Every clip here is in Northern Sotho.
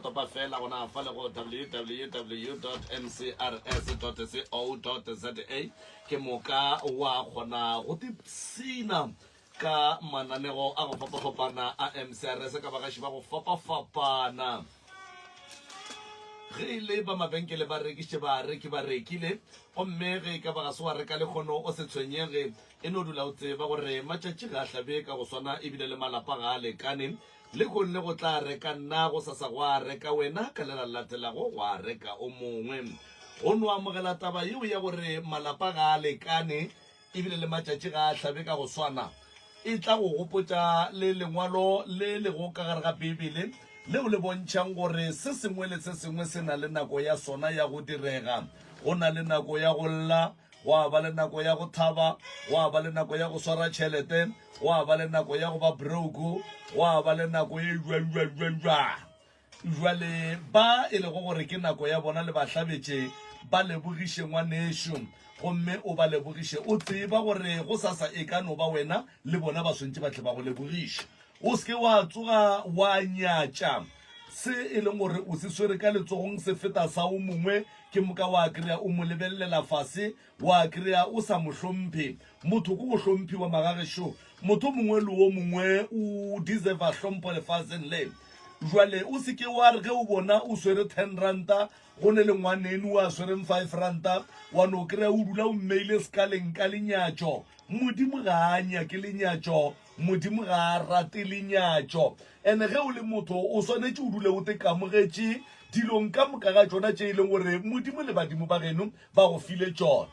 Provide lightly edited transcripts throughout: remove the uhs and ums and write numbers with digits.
Topa fela gona fa le go www.mcrs.co.za ke moka wa kgona go tipshina ka mananego a go fapafapana a MCRS ka bagaši ba go fapafapana. Ge e le ba mabenkele ba rekiše bareki ba rekile gomme ge e ka ba ga se wa reka lekgono o se tshwenyege e no dula o tseba gore matšatši ga a hlabe ka go swana ebile le malapa ga a lekane Lehono le go tla reka nna, gosasa gwa reka wena, ka le la latelago gwa reka o mongwe. Go no amogela taba yeo ya gore malapa ga a lekane ebile le matšatši ga a hlabe ka go swana, e tla go gopotša le lengwalo le lego ka gare ga Beibele leo le bontšhang gore se sengwe le se sengwe se na le nako ya sona ya go direga. Go na le nako ya go lla, gwa ba le nako ya go thaba, gwa ba le nako ya go swara tšhelete, gwa ba le nako ya go ba broke, gwa ba le nako e jwang jwang jwang jwang. Jwale ba e lego gore ke nako ya bona le ba hlabetše, ba lebogiše ngwanešu, gomme o ba lebogiše o tseba gore go sasa e ka no ba wena le bona ba swantše ba tle ba go lebogiše. O se ke wa tsoga wa nyatša se e leng gore o se swere ka letsogong se feta sa o mongwe, ke moka wa kry-a o mo lebelelela fase, wa kry-a o sa mo hlomphe. Motho ke go hlomphiwa magagešo. Motho o mongwe le o mongwe o deserva hlompho lefaseng le. Jwale o se ke wa re ge o bona o swere ten ranta go ne le ngwaneno a swereng five ranta, wa no kry-a o dula o mmeile sekaleng ka lenyatšo. Modimo ga a nyake lenyatšo. Modimo ga a rate lenyatšo. Ene ge o le motho o swanetše o dule o te kamogetše dilong ka moka ga tšona tše e leng gore Modimo le badimo ba geno ba go file tšona.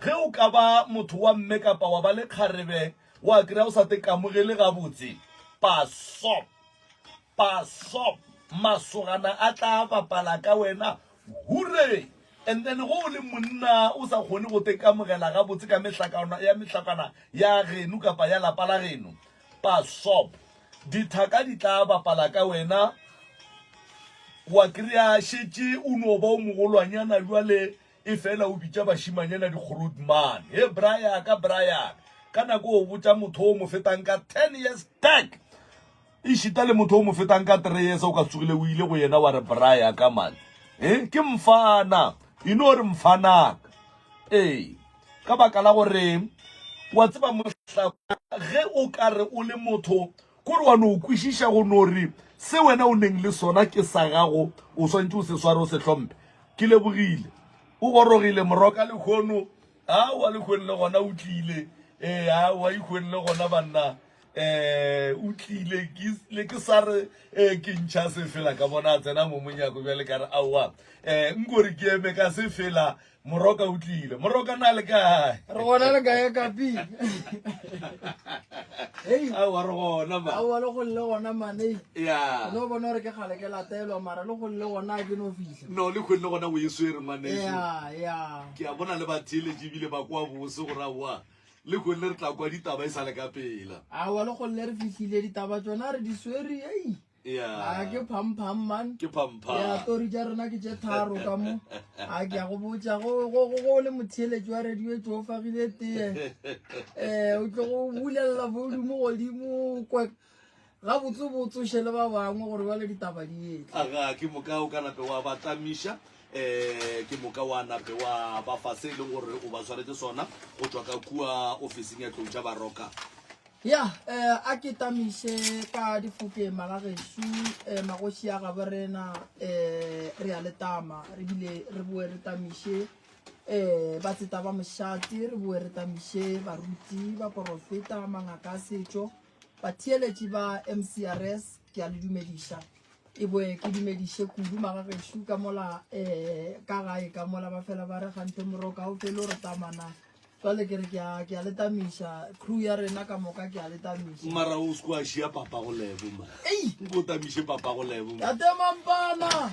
Ge o ka ba motho wa mme kapa wa ba le kgarebe wa kry-a o sa te kamogele gabotse, pasop, pasop, masogana a tla bapala ka wena Hurray! And then go o le monna o sa kgone go te kamogela gabotse ka mehlakana ya mehlakana ya geno kapa ya lapa la geno, pasop, dithaka di tla bapala ka wena, wa kry-a šetše o no ba o mogolwanyana bjale e fela o bitša bašimanyana di-grootman. He bra yaka, bra yaka. Ka nako o botša motho o mo fetang ka 10 years back. Ešita le motho o mo fetang ka treyesa o ka tsogile o ile go yena wa re bra ya ka man. Eh, ke mfana. E no re mfanaka. Ee, ka baka la gore wa tseba mohla ge o ka re o le motho kore wa no kwešiša go no re se wena o neng le sona ke sa gago o swantše o se sware o se hlomphe. Ke lebogile. O gorogile moroka lehono. Aowa lehono le gona o tlile. Ee, aowa ikhweng le gona banna. Eh, o tlile ke le ke sa re eh, ke ntšha sefela ka bona a tsena mo monyako bjale ka re aowa eh, nkore ke eme ka sefela moroka o tlile moroka na le kae re gona le kae kapi Hei. aowa re gona ma aowa le golle gona mane ya no bona gore ke kgale ke latelwa mara le golle gona a ke no fihla no le kgweng le gona o e swere ngwaneso ya ya ke a bona le batheeletše ebile ba kwa bose gore aowa Le kgonne re tla kwa ditaba e sa le ka pela. Aowa le kgonne re fihlile ditaba tšona re di swere ei. Yeah. A ke phampham man. Ke phampham. Ya tori tša rena ke tše tharo ka mo. A ke a go botša go go go go le motheeletši wa radio e tšo fagile tee. Eh o tlo go bulela volume godimo kwe gabotse botsoše le ba bangwe gore bjale ditaba di etla. Aga ke moka o ka nape wa ba tlamiša um ke moka wa nape wa ba fa se e leng gore o ba swaretse sona go tšwa ka kua ofising ya tlou tša baroka. Ya um a ke tamiše ka difokeng magagešu um magoši a gabo rena um re a le tama re bile re boe re tamiše um batseta ba mošate re boe re tamiše baruti baporofeta mangaka a setšo Batheeletši ba MCRS, ke a le dumediša. E boe ke dumediše kudu magagešo ka mola um ka gae ka mola ba fela ba re gante moroka o fele o re tamana. Jwale ke re ke a ke a le tamiša crew ya rena ka moka ke a le tamiša. Mara o se kwa šia papa go lebo ma. Ei! Nko tamiše papa go lebo ma. Tate Mampana!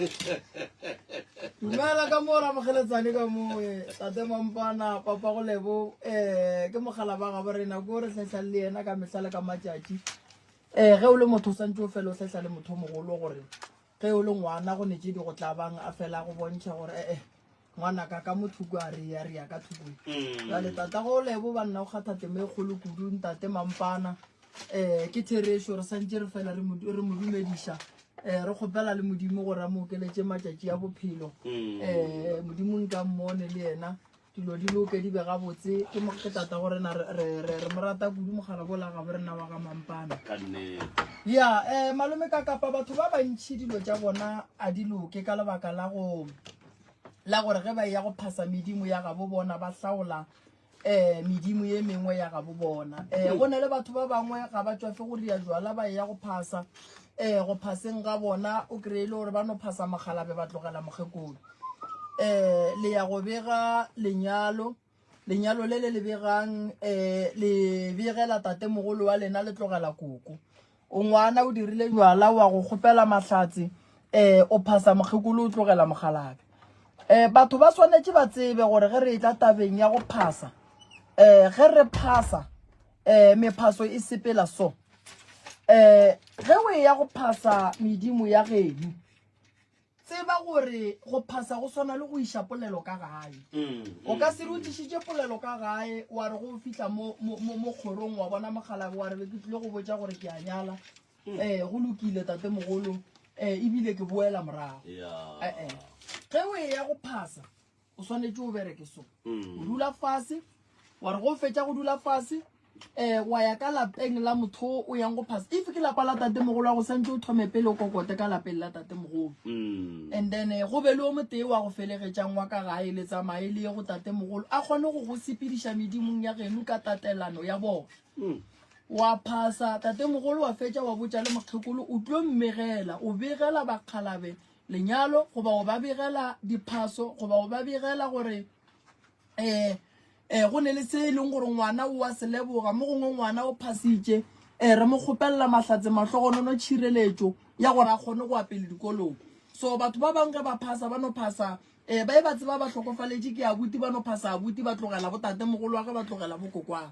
Dumela ka mo ramogeletsane ka mo eh, tate Mampana papa go lebo eh ke mogala ba gabo rena ko re hlehla le yena ka mehla le ka matšatši eh ge o le motho o santse o fele o hlehla le motho o mogolo gore ge o le ngwana go ne tše di go tlabang a fela go bontšha gore eh eh ngwanaka ka mo thoko a re ya re ya ka thoko jale tata go lebo banna o kgatha temo e kgolo kudu ntate Mampana eh ke therešo re santse re fela re mo dumediša. um re kgopela le Modimo gore a mo okeletše matšatši a bophelo. Um Modimo nka mmone le yena dilo di loke di be gabotse. Ke mo ke tata go rena re re re re mo rata kudu mogala bola ga bo rena wa ga Mampana. Ka nnete. Ya um malome ka kapa batho ba bantšhi dilo tša bona a di loke ka lebaka la go la gore ge ba eya go phasa medimo ya gabo bona ba hlaola um medimo ye mengwe ya gabo bona. Um go na le batho ba bangwe ga ba tšwafe go ria jwala ba eya go phasa um go phaseng ga bona o kry-e le gore ba no phasa mokgalabe ba tlogela mokgekolo. Um le ya go bega lenyalo, lenyalo le le le begang um le begela tatemogolo wa lena le tlogela koko. O ngwana o dirile jwala wa go kgopela mahlatse um o phasa mokgekolo o tlogela mokgalabe. Um batho ba swanetše ba tsebe gore ge re etla tabeng ya go phasa um ge re phasa um mephaso e sepela so. Um ge o eya go phasa medimo ya geno tseba gore go phasa go swana le go iša polelo ka gae. O ka se re o tlišitše polelo ka gae wa re go fihla mo mo mo mo kgorong wa bona mokgalabe wa re be ke tlile go botša gore ke a nyala. Eh go lokile tatemogolo eh ebile ke boela morago. Yeah. Eh ge o eya go phasa o swanetše o bereke so. O dula fase wa re go fetša go dula fase um wa ya ka lapeng la motho o yang go phasa. If ke lapa la tatemogolo wa go santse o thome pele o kokote ka lapeng la tatemogolo. And then go be le o motee wa go felegetšang wa ka gae le tsamaye le ye go tatemogolo a kgone go go sepediša medimong ya geno ka tatelano ya bona. Wa phasa tatemogolo wa fetša wa botša le mokgekolo o tlo mmegela, o begela bakgalabe lenyalo goba o ba begela diphaso goba o ba begela gore um um go ne le se e leng gore ngwana o a se leboga mo gongwe ngwana o phasitše um re mo kgopelela mahlatse mahlogonono tšhireletšo ya gore a kgone go ya pele dikolong. So batho ba bangwe ge ba phasa ba no phasa um ba e ba tseba ba hlokofaletše ke abuti ba no phasa abuti ba tlogela bo tatemogolo wa ge ba tlogela bo kokwang.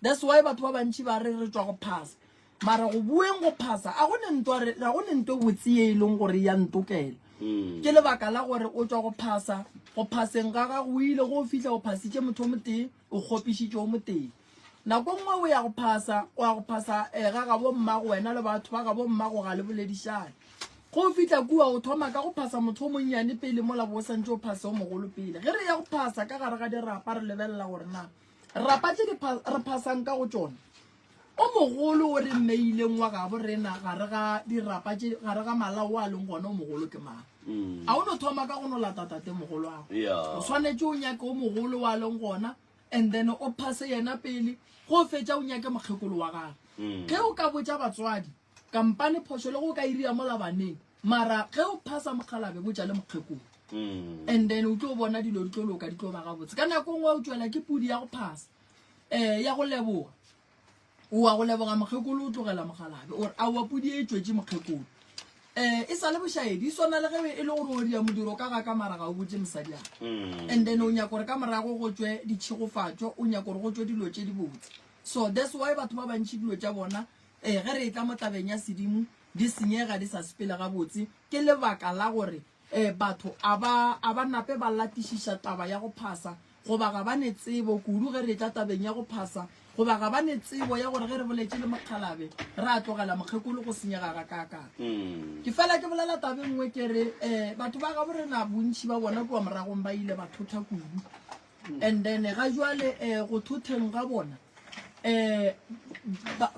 That's why batho ba bantši ba re re tšwa go phasa. Mara go bueng go phasa a go ne ntwa re ga go ne ntwe botse ye e leng gore ya ntokela. Ke lebaka la gore o tšwa go phasa, go phaseng ga gago o ile go fihla o phasitše motho o motee, o kgopišitše o motee. Nako nngwe o ya go phasa, o ya go phasa eh, ga gabo mmago wena le batho ba gabo mmago ga le boledišane. Go fihla kua o thoma ka go phasa motho o monnyane pele mola bo o santše o phase o mogolo pele. Ge re ya go phasa ka gare ga dirapa re lebelela gore na rapa tše di re phasang ka go tšona o mogolo o re mmeileng wa gabo rena gare ga dirapa tše gare ga malao a leng gona o mogolo ke mang. A o no thoma ka go no lata tate mogolo ago. O swanetše o nyake o mogolo wa leng gona and then o phase yena pele go fetša o nyake mokgekolo wa gagwe. Ge o ka botša batswadi kampane phošo le go ka iria mola baneng mara ge o phasa mokgalabe botša le mokgekolo. And then o tlo bona dilo di tlo loka di tlo ba gabotse. Ka nako nngwe o tšwela ke pudi ya go phasa um ya go leboga. O wa go leboga mokgekolo o tlogela mokgalabe o re aowa pudi e tšwetše mokgekolo. Um e sa le bošaedi e swana le ge e le gore o dia modiro ka ga ka mara ga o botše mosadi a. And then o nyaka gore ka morago go tšwe ditšhegofatšo, o nyaka gore go tšwe dilo tše dibotse. So that's why batho ba bantši dilo tša bona um ge re etla mo tabeng ya sedimo di senyega di sa sepele gabotse ke lebaka la gore um batho a ba a ba nape ba latišiša taba ya go phasa goba ga ba ne tsebo kudu ge re etla tabeng ya go phasa goba ga ba ne tsebo ya gore ge re boletše le mokgalabe re a tlogela mokgekolo go senyega ga kaakang. Ke fela ke bolela taba e nngwe ke re um batho ba gabo rena bontši ba bona kua moragong ba ile ba thotha kudu. And then ga jwale um go thotheng ga bona um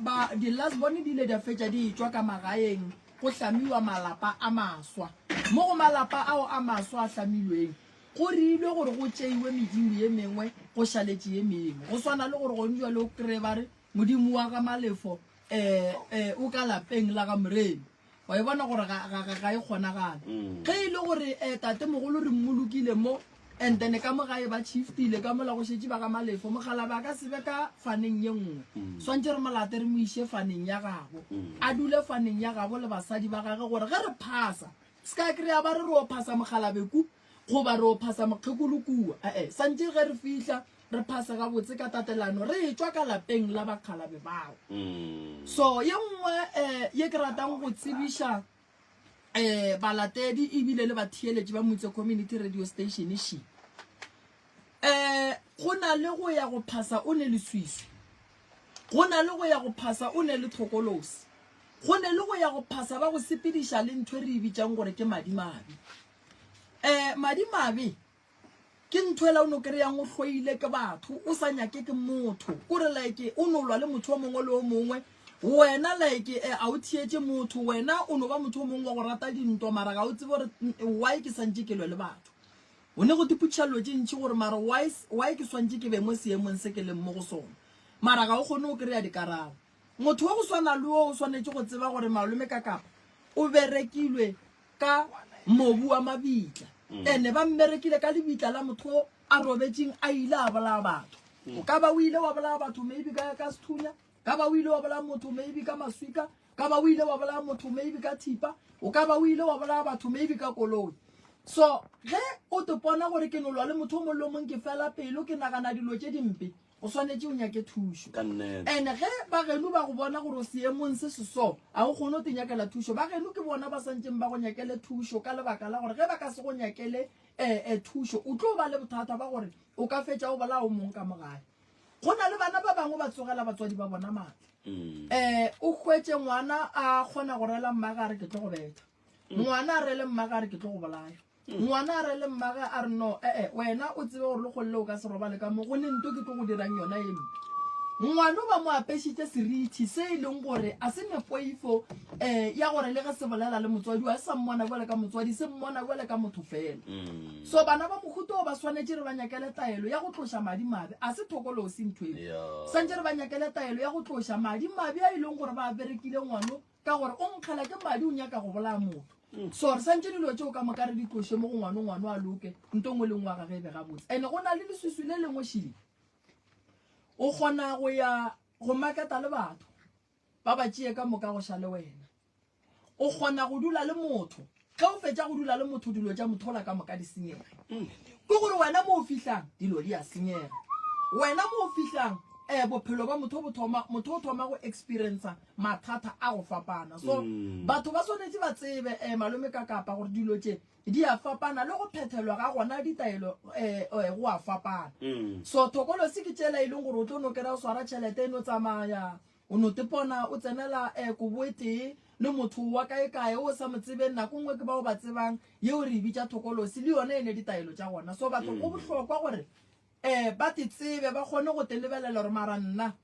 ba di-last born di ile di a fetša di etšwa ka magaeng go hlamiwa malapa a maswa. Mo go malapa ao a maswa a hlamilweng go rilwe gore go tšeiwe medimo ye mengwe go šaletše ye mengwe. Go swana le gore gone jwale o kry-e ba re modimo wa ga Malefo um um o ka lapeng la ga Moremi. Wa e bona gore ga ga ga e kgonagale. Ge e le gore um tatemogolo re mmolokile mo and then ka mo gae ba shiftile ka mola go šetše ba ga Malefo mokgalabje a ka se be ka faneng ye nngwe. Swantše re mo late re mo iše faneng ya gabo. A dule faneng ya gabo le basadi ba gage gore ge re phasa se ka kry-a ba re re o phasa mokgalabje ku goba re o phasa mokgekolo kua. Ee, santše ge re fihla re phase gabotse ka tatelano re etšwa ka lapeng la bakgalabe bao. So ye nngwe um ye ke ratang go tsebiša um balatedi ebile le batheeletši ba Motse Community Radio Station she um go na le go ya go phasa o ne leswiswi, go na le go ya go phasa o ne le thokolosi. Go ne le go ya go phasa ba go sepediša le ntho e re e bitšang gore ke madimabe. Um madimabe ke ntho ela o no kry-ang o hloile ke batho, o sa nyake ke motho. Kore like o no lwa le motho o mongwe le o mongwe, wena like eh, a o theetše motho, wena o no ba motho o mongwe wa go rata dintwa mara ga o tsebe gore why ke santše ke lwe le batho. O ne go tipotšiša dilo tše ntši gore mara why, why ke swantše ke be mo seemong se ke leng mo go sona. Mara ga o kgone go kry-a dikarabo. Motho wa go swana le wo o swanetše go tseba gore malome ka kapa o berekilwe ka mobu wa mabitla. Ene ba mmerekile ka lebitla la motho o a robetšeng a ile a bolaya batho. O ka ba o ile wa bolaya batho maybe ka, ka sethunya, ka ba o ile wa bolaya motho maybe ka maswika, ka ba o ile wa bolaya motho maybe ka thipa, o ka ba o ile wa bolaya batho maybe ka koloi. So ge o te pona gore ke no lwa le motho o mongwe le o mongwe ke fela pelo ke nagana dilo tše dimpe, o swanetše o nyake thušo. Ka nnete. And ge ba geno ba go bona gore o seemong se se so, a o kgone go te nyakela thušo. Ba geno ke bona ba santšeng ba go nyakele thušo ka lebaka la gore ge ba ka se go nyakele um thušo, o tlo ba le bothata ba gore o ka fetša o bolaya o mong ka mo gae. Go na le bana ba bangwe ba tsogela batswadi ba bona maatla. Um o hwetše ngwana a kgona go rela mmage a re ke tlo go betha. Ngwana a rele mmage a re ke tlo go bolaya. Ngwana a re le mmage a re no, ee, wena o tsebe gore lekgole le o ka se robale ka mo, go ne nto ke tlo go dirang yona e mpe. Ngwano ba mo apešitše serithi se e leng gore a se ne poifo um ya gore le ge se bolela le motswadi wa se sa mmona bjale ka motswadi, se mmona bjale ka motho fela. So bana ba mohuta o ba swanetše re ba nyakele taelo ya go tloša madi mabe, a se thokolosi ntho eo. Santše re ba nyakele taelo ya go tloša madi mabe a e leng gore ba a berekile ngwano ka gore o nkgela ke madi o nyaka go bolaya motho. So re santše dilo tšeo ka moka re di tloše mo go ngwano, ngwano a loke, nto nngwe le nngwe ya gage e be gabotse. And-e go na le leswiswi le lengwe šile, o kgona go ya go maketa le batho ba ba tšee ka moka go šale wena. O kgona go dula le motho, ge o fetša go dula le motho dilo tša mothola ka moka di senyege. Ke gore wena mo o fihlang dilo di a senyega. Wena mo o fihlang um bophelo ba motho bo thoma, motho o thoma go experiencer mathata a go fapana. So batho ba swanetše ba tsebe um malome ka kapa gore dilo tše di a fapana le go phethelwa ga gona ditaelo um go a fapana. So thokolosi ke tšela e leng gore o tlo no kry-a o swara tšhelete e no tsamaya, o no tepona o tsenela um kobo e tee le motho wa kae kae o sa mo tsebeng, nako nngwe ke bao ba tsebang, yeo re e bitša thokolosi, le yona e ne ditaelo tša gona. So batho go bohlokwa gore um ba te tsebe, ba kgone go te lebelela gore mara nna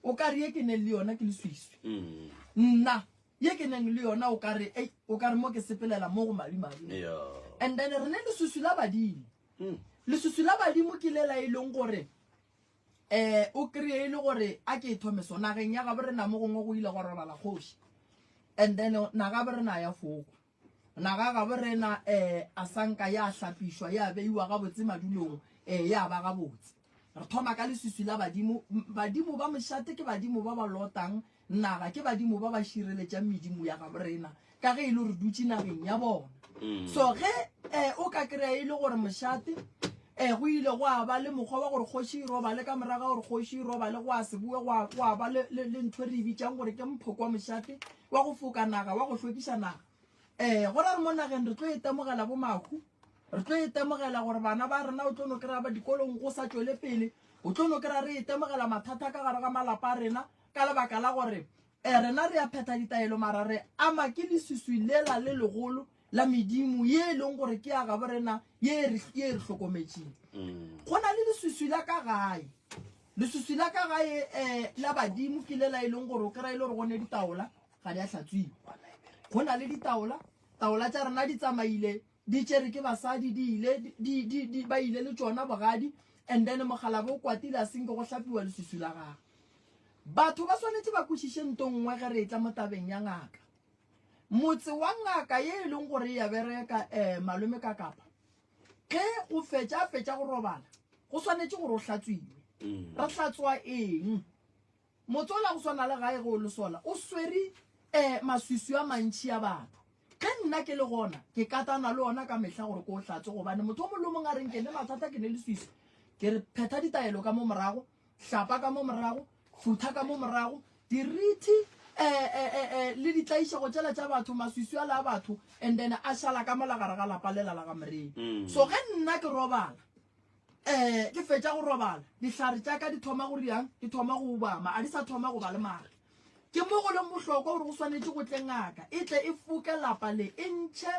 o ka re ye ke neng le yona ke leswiswi, nna ye ke neng le yona o ka re ei, o ka re mo ke sepelela mo go madimabe. And then re ne leswiswi la badimo. Leswiswi la badimo ke lela e leng gore um o kry-e e le gore a ke e thome so nageng ya gabo rena mo gongwe go ile gwa robala kgoši, and then naga bo rena ya fokwa, naga gabo rena um a sanka ya hlapišwa ya beiwa gabotse madulong, um ya ba gabotse. Re thoma ka leswiswi la badimo. Badimo ba mošate ke badimo ba ba lotang naga, ke badimo ba ba šireletšang medimo ya gabo rena ka ge e le gore dutše nageng ya bona. So ge um o ka kry-a e le gore mošate um go ile go a ba le mokgwa wa gore kgoši e robale, ka morago ga gore kgoši e robale go a se boe go a ba le ntho e re e bitšang gore ke mphoko wa mošate wa go foka naga, wa go hlwekiša naga. Um go ra re mo nageng re tlo itemogela bo mahu, re tlo itemogela gore bana ba rena o tlo no kry-a ba dikolong go sa tšwele pele, o tlo no kry-a re itemogela mathata ka gare ga malapa a rena ka lebaka la gore um rena re a phetha ditaelo mara re ama ke leswiswi lela le legolo la medimo ye e leng gore ke ya gabo rena ye e re hlokometšeng. Go na le leswiswi la ka gae, leswiswi la ka gae um la badimo ke lela e leng gore o kry-a e le gore go ne ditaola ga di a hlatswiwa. Go na le ditaola, taola tša rena di tsamaile di tšere ke basadi, di ile di, di, di, ba ile le tšona bogadi, and then mokgalabo o kwatile a senke go hlapiwa leswiswi la gagwe. Batho ba swanetše ba kwešiše nto nngwe ge re etla mo tabeng ya ngaka. Motse wa ngaka ye e leng gore e ya bereka um malome ka kapa, ge go fetša a fetša go robala, go swanetše gore o hlatswiwe. Re hlatswa eng? Motse ola go swana le gae ge o le sola, o swere um maswiswi a mantši a batho. Ge nna ke le gona, ke katana le ona ka mehla gore ke o hlatswe, gobane motho o mongwe le o mongwe a reng ke ne mathata, ke ne leswiswi, ke re phetha ditaelo ka mo morago, hlapa ka mo morago, futha ka mo morago, dirithi um le ditlaišego tšela tša batho, maswiswi ale a batho, and then a šala ka mola gare ga lapa lela la ga Moremi. So ge nna ke robala, um ke fetša go robala, dihlare tša ka di thoma go riang, di thoma go obama, a di sa thoma go ba le maatla. Ke mo go leng bohlokwa gore go swanetše go tle ngaka e tle e foke lapa le, e ntšhe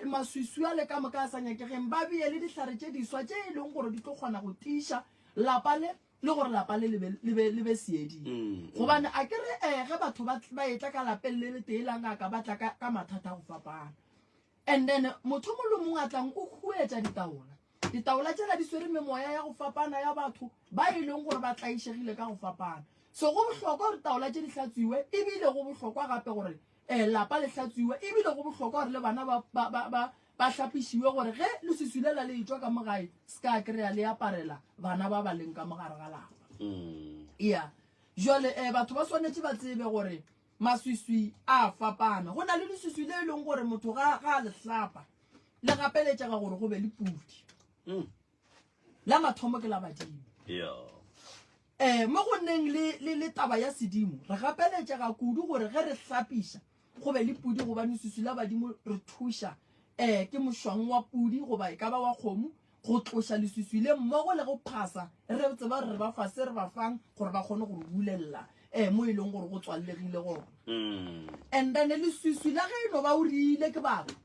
um maswiswi ale ka moka a sa nyakegeng, ba bee le dihlare tše diswa tše e leng gore di tlo kgona go tiiša lapa le le gore lapa le le be, le be, le be seeding. Gobane a ke re um ge batho ba, ba etla ka lapeng le letee la ngaka ba tla ka, ka mathata a go fapana. And then motho o mongwe le o mongwe a tlang o huetša ditaola. Ditaola tšela di swere memoya ya go fapana ya batho ba e leng gore ba tlaišegile ka go fapana. So go bohlokwa gore taola tše di hlatswiwe, ebile go bohlokwa gape gore um lapa le hlatswiwe, ebile go bohlokwa gore le bana ba, ba, ba, ba, ba hlapišiwe gore ge leswiswi lela le etšwa ka mo gae se ka kry-a le aparela bana ba ba leng ka mo gare ga lapa. Ya. Jwale um batho ba swanetše ba tsebe gore Maswiswi a a fapana. Go na le leswiswi le e leng gore motho ga ga a le hlapa le gapeletšega gore go be le pudi. La mathomo ke la badimo. Um mo go neng le, le, le taba ya sedimo re gapeletšega kudu gore ge re hlapiša go be le pudi gobane leswiswi la badimo re thuša um ke mošwang wa pudi goba e ka ba wa kgomo go tloša leswiswi le mmogo le go phasa re tseba gore re ba fa se re ba fang gore ba kgone go re bulelela um mo e leng gore go tswallegile gona. And then leswiswi la ge e no ba o rile ke batho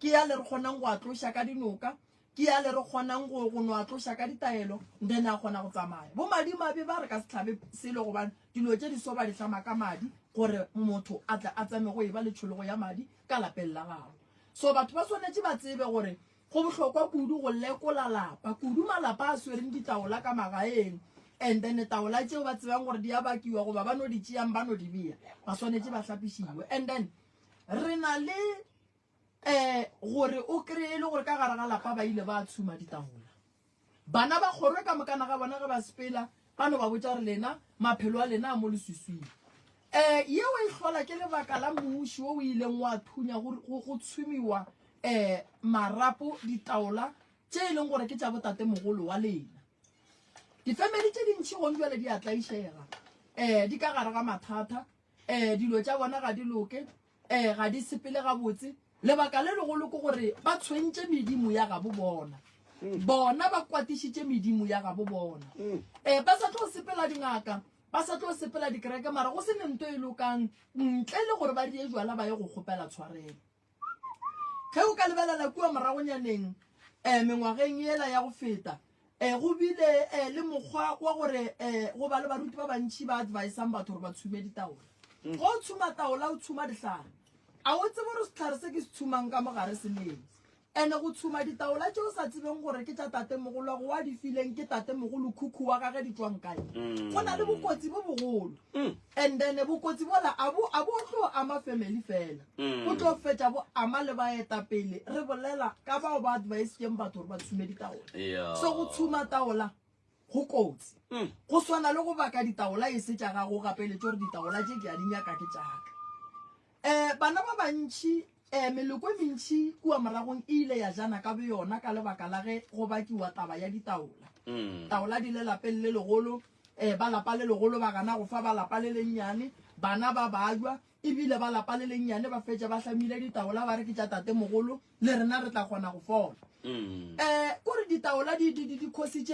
ke ya le re kgonang go a tloša ka dinoka, ke ya le re kgonang go go no a tloša ka ditaelo, then a kgona go tsamaya. Bo madimabe ba re ka se hlabe selo gobane dilo tše di so ba di hlama ka madi gore motho a tle a tsame go e ba le tšhologo ya madi ka lapeng la gagwe. So batho ba swanetše ba tsebe gore Go bohlokwa kudu go lekola lapa, kudu malapa a swereng ditaola ka magaeng and then taola tšeo ba tsebang gore di a bakiwa goba ba no di tšeang ba no di bea, ba swanetše ba hlapišiwe. And then re na le um gore o kry-e le gore ka gare ga lapa ba ile ba tshuma ditaola. Bana ba kgorwe ka mokana ga bona ge ba sepela ba no ba botša gore lena maphelo a lena a mo leswiswing. Um yeo e hlola ke lebaka la mmuši wo o ileng wa thunya go, go, go tshumiwa um marapo ditaola tše e leng gore ke tša botatemogolo wa lena. Difemeli tše dintši gong bjale di a tlaišega, um di ka gare ga mathata, um dilo tša bona ga di loke, um ga di sepele gabotse. Lebaka le legolo ke gore ba tshwentše medimo ya gabo bona. Bona ba kwatišitše medimo ya gabo bona. Um ba sa tlo sepela dingaka, ba sa tlo sepela dikereke, mara go se ne nto e lokang ntle le gore ba die jwala ba ye go kgopela tshwarelo. Ge o ka lebelela kua moragonyaneng, um mengwageng yela ya go feta, um go bile um le mokgwa wa gore um go ba le baruti ba bantši ba advisang batho gore ba tshume ditaola. Ge o tshuma taola o tshuma dihlare, a o tsebe gore sehlare se ke se tshumang ka mogare se leng. Ene go tshuma ditaola tše o sa tsebeng gore ke tša tatemogolwago wa di fileng ke tatemogolo khukhu wa gage di tšwang kae, go na le bokotsi bo bogolo. And then bokotsi bola a bo a bo tlo ama family fela, bo tlo fetša bo ama le baetapele. Re bolela ka bao ba advisitšeng batho gore ba tshume ditaola. So go tshuma taola go kotsi, go swana le go baka ditaola e se tša gago, o gapeletše gore ditaola tše ke a di nyaka ke tšaka. Um bana ba bantši, um meloko e mentši kua moragong e ile ya jana ka boyona ka lebaka la ge go bakiwa taba ya ditaola. Taola di le lapeng le legolo, um ba lapa le legolo ba gana go fa ba lapa le lennyane, bana ba bajwa, ebile ba lapa le lennyane ba fetša ba hlamile ditaola ba re ke tša tatemogolo, le rena re tla kgona go fola. Um kore ditaola di, di, di, di khositše.